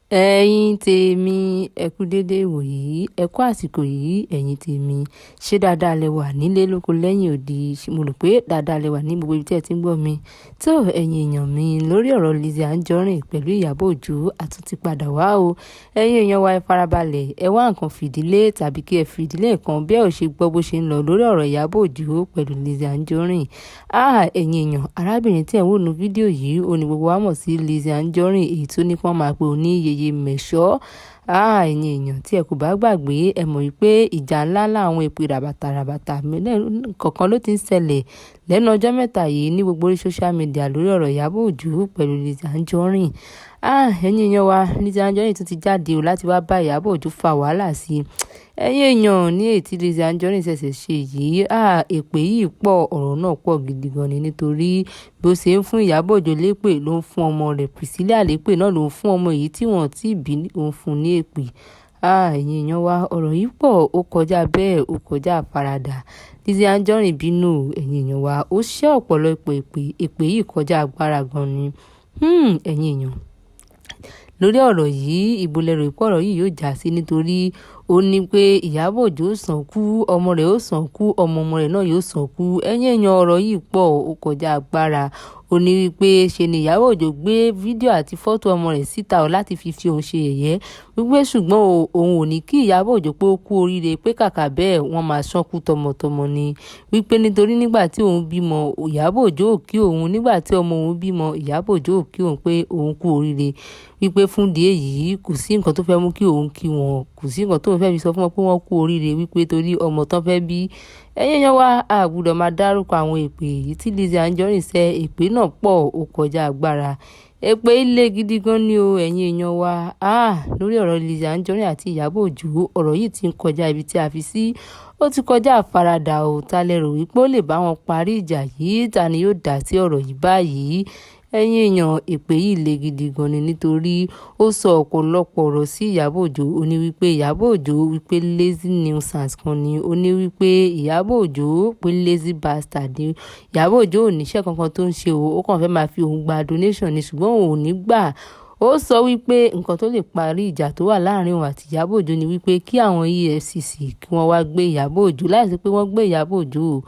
Ẹ̀yin tèmi, ẹ kú dédé ìwòyí, ẹ kú àsìkò yìí, ẹ̀yin tèmi. Ṣé dáadáa lẹ wà nílé lóko lẹ́yìn odi? Mo rò pé dáadáa lẹ wà ní gbogbo ibi tí ẹ ti ń gbọ́ mi. Tó ẹ̀yin èèyàn mi, lórí ọ̀rọ̀ Lizzy Anjorin pẹ̀lú Ìyábọ̀ Òjó, a tún ti padà wá o. Ẹ̀yin èèyàn wa, ẹ farabalẹ̀, ẹ wá nǹkan fìdílé tàbí kí ẹ fìdílé nǹkan bí ẹ ò ṣe gbọ́ bó ṣe ń lọ lórí ọ̀rọ̀ Ìyábọ̀ Òjó pẹ̀lú Lizzy Anjorin. Ah, ẹ̀yin èèyàn, arábìnrin tí ẹ̀ ń wò nínú fídíò yìí, òun ní gbogbo wa mọ̀ sí Lizzy Anjorin, èyí tó ní kí wọ́n máa pè ó ní Yèyé Mẹ̀ṣọ́. Ah, ẹ̀yin èèyàn, tí ẹ kò bá gbàgbé, ẹ mọ̀ wípé ìjà ńlá láwọn èpè ràbàtà ràbàtà kọ̀ọ̀kan ló ti ń ṣẹlẹ̀ lẹ́nu ọjọ́ mẹ́ta yìí ní gbogbo orí social media lórí ọ̀rọ̀ Ìyábọ̀ Òjó pẹ̀lú Lizzy Anjorin. Ah, ẹ̀yin èèyàn wa, Lizzy Anjorin tún ti jáde o láti wá bá Ìyábọ̀ Òjó fa wàhálà sí i. Ẹ̀yin èèyàn, ní èyí tí Lizzy Anjorin ṣẹ̀ṣẹ̀ ṣe yìí, ah, èpè yìí pọ̀, ọ̀rọ̀ náà pọ̀ gidi gan ni, nítorí bí ó ṣe ń fún Ìyábọ̀ Òjó lépè ló ń fún ọmọ rẹ̀ Priscilla lépè náà, ló ń fún ọmọ èyí tí wọ́n ti bí ó ń fún ní èpè. Ah, ẹ̀yin èèyàn wa, ọ̀rọ̀ yìí pọ̀, ó kọjá bẹ́ẹ̀, ó kọjá àfaradà. Lizzy Anjorin bínú, ẹ̀yin èèyàn wa, ó ṣẹ́ ọ̀pọ̀lọpọ̀ èpè, èpè yìí kọjá agbára gan ni. Ẹ̀yin èèyàn, lórí ọ̀rọ̀ yìí, ibo lẹ rò pé ọ̀rọ̀ yìí yóò já sí? Nítorí ó ní pé Ìyábọ̀ Òjó ó sàn kú, ọmọ rẹ̀ ó sàn kú, ọmọ ọmọ rẹ̀ náà yóò sàn kú. Ẹ̀yin èèyàn, ọ̀rọ̀ yìí pọ̀, ó kọjá agbára. Ó ní wípé ṣe ni Ìyábọ̀ Òjó gbé fídíò àti fọ́tò ọmọ rẹ̀ síta o láti fi fi òun ṣe yẹ̀yẹ́. Wípé ṣùgbọ́n òun ò ní kí Ìyábọ̀ Òjó pé ó kú oríire, pé kàkà bẹ́ẹ̀, wọ́n máa ṣánkú tọmọtọmọ ni. Wípé nítorí nígbà tí òun bímọ, Ìyábọ̀ Òjó ò kí òun. Nígbà tí ọmọ òun bímọ, Ìyábọ̀ Òjó ò kí òun pé òun kú oríire. Wípé fún ìdí èyí, kò sí nǹkan tó fẹ́ mú kí òun kí wọn, kò sí nǹkan tó fẹ́ fi sọ fún wọn pé wọ́n kú oríire, wípé torí ọmọ tán fẹ́ bí. Ẹ̀yin èèyàn wa, a gbọdọ̀ máa dárúkọ àwọn èpè yìí tí Lizzy Anjorin ṣẹ́. Èpè náà pọ̀, ó kọjá agbára. Èpè le gidi gan ni o, ẹ̀yin èèyàn wa. Ah, lórí ọ̀rọ̀ Lizzy Anjorin àti Ìyábọ̀ Òjó, ọ̀rọ̀ yìí ti ń kọjá ibi tí a fi sí. Ó ti kọjá àfaradà o. Ta lẹ rò wípé ó lè bá wọn parí ìjà yìí? Ta ni yóò dá sí ọ̀rọ̀ yìí báyìí? Ẹ̀yin èèyàn, èpè yìí le gidi gan ni, nítorí ó sọ ọ̀pọ̀lọpọ̀ ọ̀rọ̀ sí Ìyábọ̀ Òjó. Ó ní wípé Ìyábọ̀ Òjó wípé lazy nuisance kan ni. Ó ní wípé Ìyábọ̀ Òjó pé lazy bastard ni. Ìyábọ̀ Òjó ò ní iṣẹ́ kankan tó ń ṣe o. Ó kàn fẹ́ máa fi òun gba donation ni, ṣùgbọ́n òun ò ní gbà. Ó sọ wípé nǹkan tó lè parí ìjà tó wà láàárín òun àti Ìyábọ̀ Òjó ni wípé kí àwọn EFCC kí wọ́n wá gbé Ìyábọ̀ Òjó. Láìsí pé wọ́n gbé Ìyábọ̀ Òjó,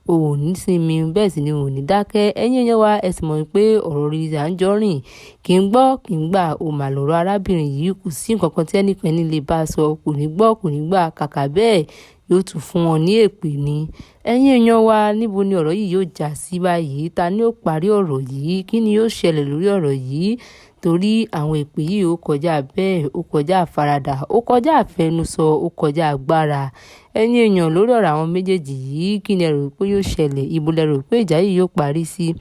òun ò ní sinmi, bẹ́ẹ̀ sì ni òun ò ní dákẹ́. Ẹ̀yin èèyàn wa, ẹ sì mọ̀ wípé ọ̀rọ̀ Lizzy Anjorin kì í gbọ́, kì í gbà. Ó mà lọ̀rọ̀ arábìnrin yìí, kò sí nǹkan kan tí ẹnikẹ́ni lè bá sọ, kò ní gbọ́, kò ní gbà. Kàkà bẹ́ẹ̀, yóò tún fún wọn ní èpè ni. Ẹ̀yin èèyàn wa, níbo ni ọ̀rọ̀ yìí yóò já sí báyìí? Ta ni ó parí ọ̀rọ̀ yìí? Kí ni yóò ṣẹlẹ̀ lórí ọ̀rọ̀ yìí? Torí àwọn èpè yìí, ó kọjá bẹ́ẹ̀, ó kọjá àfaradà, ó kọjá àfẹnusọ, ó kọjá agbára. Ẹ̀yin èèyàn, lórí ọ̀rọ̀ àwọn méjèèjì yìí, kí ni ẹ rò pé yóò ṣẹlẹ̀? Ibo lẹ rò pé ìjà yìí yóò parí sí?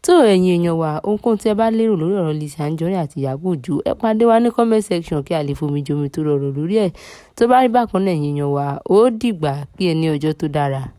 Tó ẹ̀yin èèyàn wa, ohunkóhun tí ẹ bá lérò lórí ọ̀rọ̀ Lizzy Anjorin àti Ìyábọ̀ Òjó, ẹ pàdé wa ní comment section kí a lè fomi jomi tó rọrọ̀ lórí ẹ̀. Tó bá rí bákan náà, ẹ̀yin èèyàn wa, ó dìgbà, kí ẹ ní ọjọ́ tó dára.